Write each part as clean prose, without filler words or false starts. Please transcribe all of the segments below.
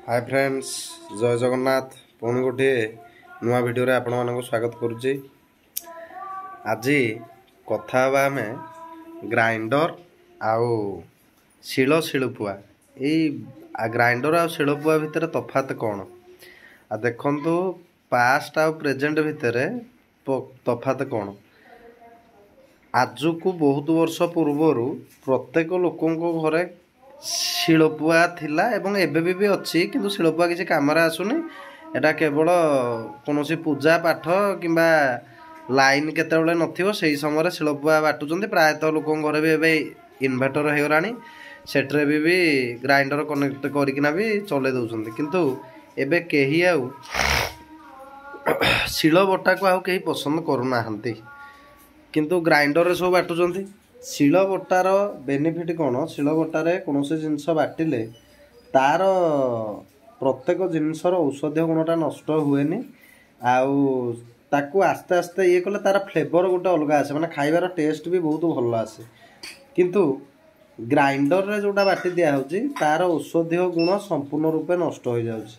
ହାଏ friends, ଜୟ ଜଗନ୍ନାଥ। ପୁଣି ଗୋଟିଏ ନୂଆ ଭିଡ଼ିଓରେ ଆପଣମାନଙ୍କୁ ସ୍ୱାଗତ କରୁଛି। ଆଜି କଥା ହେବା ଆମେ ଗ୍ରାଇଣ୍ଡର ଆଉ ଶିଳ ଶିଳୁପୁଆ। ଏଇ ଗ୍ରାଇଣ୍ଡର ଆଉ ଶିଳପୁଆ ଭିତରେ ତଫାତ କ'ଣ? ଆଉ ଦେଖନ୍ତୁ, ପାଷ୍ଟ ଆଉ ପ୍ରେଜେଣ୍ଟ ଭିତରେ ତଫାତ କ'ଣ? ଆଜକୁ ବହୁତ ବର୍ଷ ପୂର୍ବରୁ ପ୍ରତ୍ୟେକ ଲୋକଙ୍କ ଘରେ ଶିଳପୁଆ ଥିଲା ଏବଂ ଏବେ ବି ଅଛି, କିନ୍ତୁ ଶିଳପୁଆ କିଛି କାମରେ ଆସୁନି। ଏଇଟା କେବଳ କୌଣସି ପୂଜା ପାଠ କିମ୍ବା ଲାଇନ୍ କେତେବେଳେ ନଥିବ, ସେଇ ସମୟରେ ଶିଳପୁଆ ବାଟୁଛନ୍ତି। ପ୍ରାୟତଃ ଲୋକଙ୍କ ଘରେ ବି ଏବେ ଇନଭର୍ଟର ହେଇଗଲାଣି, ସେଠିରେ ବି ଗ୍ରାଇଣ୍ଡର କନେକ୍ଟ କରିକିନା ବି ଚଲେଇ ଦେଉଛନ୍ତି। କିନ୍ତୁ ଏବେ କେହି ଆଉ ଶିଳ ବଟାକୁ ଆଉ କେହି ପସନ୍ଦ କରୁନାହାନ୍ତି, କିନ୍ତୁ ଗ୍ରାଇଣ୍ଡରରେ ସବୁ ବାଟୁଛନ୍ତି। ଶିଳ ବଟାର ବେନିଫିଟ୍ କ'ଣ? ଶିଳ ବଟାରେ କୌଣସି ଜିନିଷ ବାଟିଲେ ତାର ପ୍ରତ୍ୟେକ ଜିନିଷର ଔଷଧୀୟ ଗୁଣଟା ନଷ୍ଟ ହୁଏନି, ଆଉ ତାକୁ ଆସ୍ତେ ଆସ୍ତେ ଇଏ କଲେ ତାର ଫ୍ଲେଭର ଗୋଟେ ଅଲଗା ଆସେ, ମାନେ ଖାଇବାର ଟେଷ୍ଟ ବି ବହୁତ ଭଲ ଆସେ। କିନ୍ତୁ ଗ୍ରାଇଣ୍ଡରରେ ଯେଉଁଟା ବାଟି ଦିଆହେଉଛି, ତାର ଔଷଧୀୟ ଗୁଣ ସମ୍ପୂର୍ଣ୍ଣ ରୂପେ ନଷ୍ଟ ହୋଇଯାଉଛି।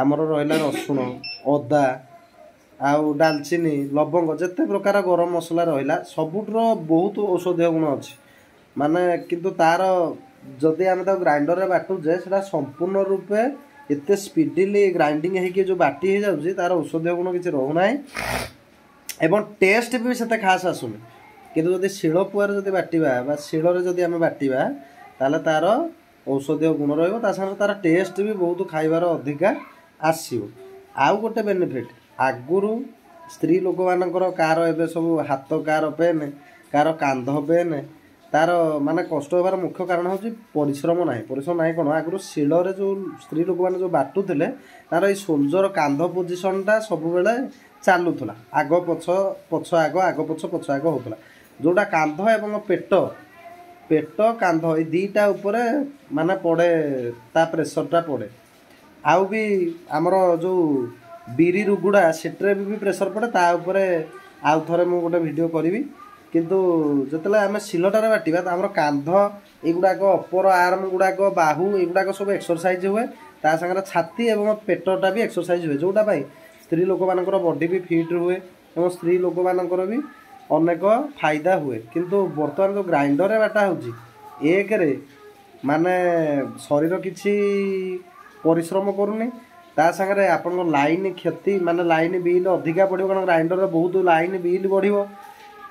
ଆମର ରହିଲା ରସୁଣ, ଅଦା ଆଉ ଡାଲଚିନି, ଲବଙ୍ଗ, ଯେତେ ପ୍ରକାର ଗରମ ମସଲା ରହିଲା, ସବୁଠୁର ବହୁତ ଔଷଧୀୟ ଗୁଣ ଅଛି ମାନେ। କିନ୍ତୁ ତାର ଯଦି ଆମେ ତାକୁ ଗ୍ରାଇଣ୍ଡରରେ ବାଟୁଛେ, ସେଇଟା ସମ୍ପୂର୍ଣ୍ଣ ରୂପେ ଏତେ ସ୍ପିଡ଼ିଲି ଗ୍ରାଇଣ୍ଡିଙ୍ଗ ହେଇକି ଯେଉଁ ବାଟି ହେଇଯାଉଛି, ତାର ଔଷଧୀୟ ଗୁଣ କିଛି ରହୁନାହିଁ ଏବଂ ଟେଷ୍ଟ ବି ସେତେ ଖାସ୍ ଆସୁନି। କିନ୍ତୁ ଯଦି ଶିଳପୁଆରେ ଯଦି ବାଟିବା ବା ଶିଳରେ ଯଦି ଆମେ ବାଟିବା, ତାହେଲେ ତାର ଔଷଧୀୟ ଗୁଣ ରହିବ, ତା ସାଙ୍ଗରେ ତାର ଟେଷ୍ଟ ବି ବହୁତ ଖାଇବାର ଅଧିକା ଆସିବ। ଆଉ ଗୋଟେ ବେନିଫିଟ୍, ଆଗରୁ ସ୍ତ୍ରୀ ଲୋକମାନଙ୍କର କାହାର ଏବେ ସବୁ ହାତ କାହାର ପେନ୍, କାହାର କାନ୍ଧ ପେନ୍, ତାର ମାନେ କଷ୍ଟ ହେବାର ମୁଖ୍ୟ କାରଣ ହେଉଛି ପରିଶ୍ରମ ନାହିଁ। ପରିଶ୍ରମ ନାହିଁ କ'ଣ? ଆଗରୁ ଶିଳରେ ଯେଉଁ ସ୍ତ୍ରୀ ଲୋକମାନେ ଯେଉଁ ବାଟୁଥିଲେ, ତାର ଏଇ ସୋଲଜର କାନ୍ଧ ପୋଜିସନ୍ଟା ସବୁବେଳେ ଚାଲୁଥିଲା, ଆଗ ପଛ ପଛ ଆଗ, ଆଗ ପଛ ପଛ ଆଗ ହେଉଥିଲା, ଯେଉଁଟା କାନ୍ଧ ଏବଂ ପେଟ, ପେଟ କାନ୍ଧ ଏଇ ଦୁଇଟା ଉପରେ ମାନେ ପଡ଼େ, ତା ପ୍ରେସରଟା ପଡ଼େ। ଆଉ ବି ଆମର ଯେଉଁ ବିରି ରୁଗୁଡ଼ା, ସେଥିରେ ବି ପ୍ରେସର ପଡ଼େ। ତା ଉପରେ ଆଉ ଥରେ ମୁଁ ଗୋଟେ ଭିଡ଼ିଓ କରିବି। କିନ୍ତୁ ଯେତେବେଳେ ଆମେ ଶିଲଟାରେ ବାଟିବା, ତ ଆମର କାନ୍ଧ ଏଗୁଡ଼ାକ, ଅପର ଆର୍ମ ଗୁଡ଼ାକ, ବାହୁ ଏଗୁଡ଼ାକ ସବୁ ଏକ୍ସରସାଇଜ ହୁଏ, ତା ସାଙ୍ଗରେ ଛାତି ଏବଂ ପେଟଟା ବି ଏକ୍ସରସାଇଜ ହୁଏ, ଯେଉଁଟା ପାଇଁ ସ୍ତ୍ରୀ ଲୋକମାନଙ୍କର ବଡି ବି ଫିଟ୍ ରୁହେ ଏବଂ ସ୍ତ୍ରୀ ଲୋକମାନଙ୍କର ବି ଅନେକ ଫାଇଦା ହୁଏ। କିନ୍ତୁ ବର୍ତ୍ତମାନ ଯେଉଁ ଗ୍ରାଇଣ୍ଡରରେ ବାଟା ହେଉଛି, ଏକରେ ମାନେ ଶରୀର କିଛି ପରିଶ୍ରମ କରୁନି, ତା ସାଙ୍ଗରେ ଆପଣଙ୍କ ଲାଇନ୍ କ୍ଷତି, ମାନେ ଲାଇନ୍ ବିଲ୍ ଅଧିକା ପଡ଼ିବ, କାରଣ ଗ୍ରାଇଣ୍ଡରରେ ବହୁତ ଲାଇନ୍ ବିଲ୍ ବଢ଼ିବ।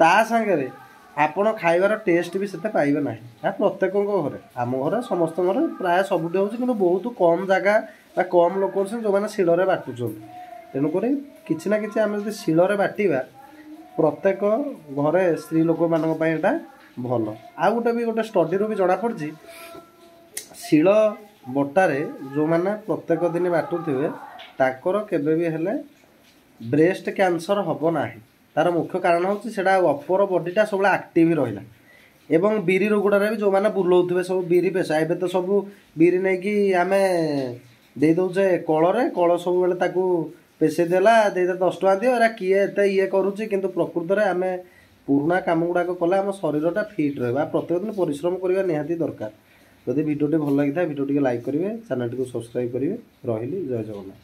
ତା ସାଙ୍ଗରେ ଆପଣ ଖାଇବାର ଟେଷ୍ଟ ବି ସେତେ ପାଇବେ ନାହିଁ। ଏହା ପ୍ରତ୍ୟେକଙ୍କ ଘରେ, ଆମ ଘରେ, ସମସ୍ତଙ୍କ ଘରେ ପ୍ରାୟ ସବୁଠି ହେଉଛି, କିନ୍ତୁ ବହୁତ କମ୍ ଜାଗା ବା କମ୍ ଲୋକ ଅଛନ୍ତି ଯେଉଁମାନେ ଶିଳରେ ବାଟୁଛନ୍ତି। ତେଣୁକରି କିଛି ନା କିଛି ଆମେ ଯଦି ଶିଳରେ ବାଟିବା, ପ୍ରତ୍ୟେକ ଘରେ ସ୍ତ୍ରୀ ଲୋକମାନଙ୍କ ପାଇଁ ଏଇଟା ଭଲ। ଆଉ ଗୋଟେ ବି ଗୋଟେ ଷ୍ଟଡ଼ିରୁ ବି ଜଣାପଡ଼ିଛି, ଶିଳ ବଟାରେ ଯେଉଁମାନେ ପ୍ରତ୍ୟେକ ଦିନ ବାଟୁଥିବେ, ତାଙ୍କର କେବେ ବି ହେଲେ ବ୍ରେଷ୍ଟ କ୍ୟାନ୍ସର ହେବ ନାହିଁ। ତାର ମୁଖ୍ୟ କାରଣ ହେଉଛି ସେଇଟା ଅପର ବଡ଼ିଟା ସବୁବେଳେ ଆକ୍ଟିଭ ରହିଲା। ଏବଂ ବିରି ରୁଗୁଡ଼ାରେ ବି ଯେଉଁମାନେ ବୁଲଉଥିବେ ସବୁ ବିରି ପେସା, ଏବେ ତ ସବୁ ବିରି ନେଇକି ଆମେ ଦେଇଦେଉଛେ କଳରେ, କଳ ସବୁବେଳେ ତାକୁ ପେସେଇ ଦେଲା, ଦେଇଦେଲା, 10 ଟଙ୍କା ଦିଅ, ଏରା କିଏ ଏତେ ଇଏ କରୁଛି? କିନ୍ତୁ ପ୍ରକୃତରେ ଆମେ ପୁରୁଣା କାମ ଗୁଡ଼ାକ କଲେ ଆମ ଶରୀରଟା ଫିଟ୍ ରହିବ। ଆଉ ପ୍ରତ୍ୟେକ ଦିନ ପରିଶ୍ରମ କରିବା ନିହାତି ଦରକାର। ଯଦି ଭିଡ଼ିଓଟି ଭଲ ଲାଗିଥାଏ, ଭିଡ଼ିଓ ଟିକେ ଲାଇକ୍ କରିବେ, ଚ୍ୟାନେଲଟିକୁ ସବସ୍କ୍ରାଇବ୍ କରିବେ। ରହିଲି, ଜୟ ଜଗନ୍ନାଥ।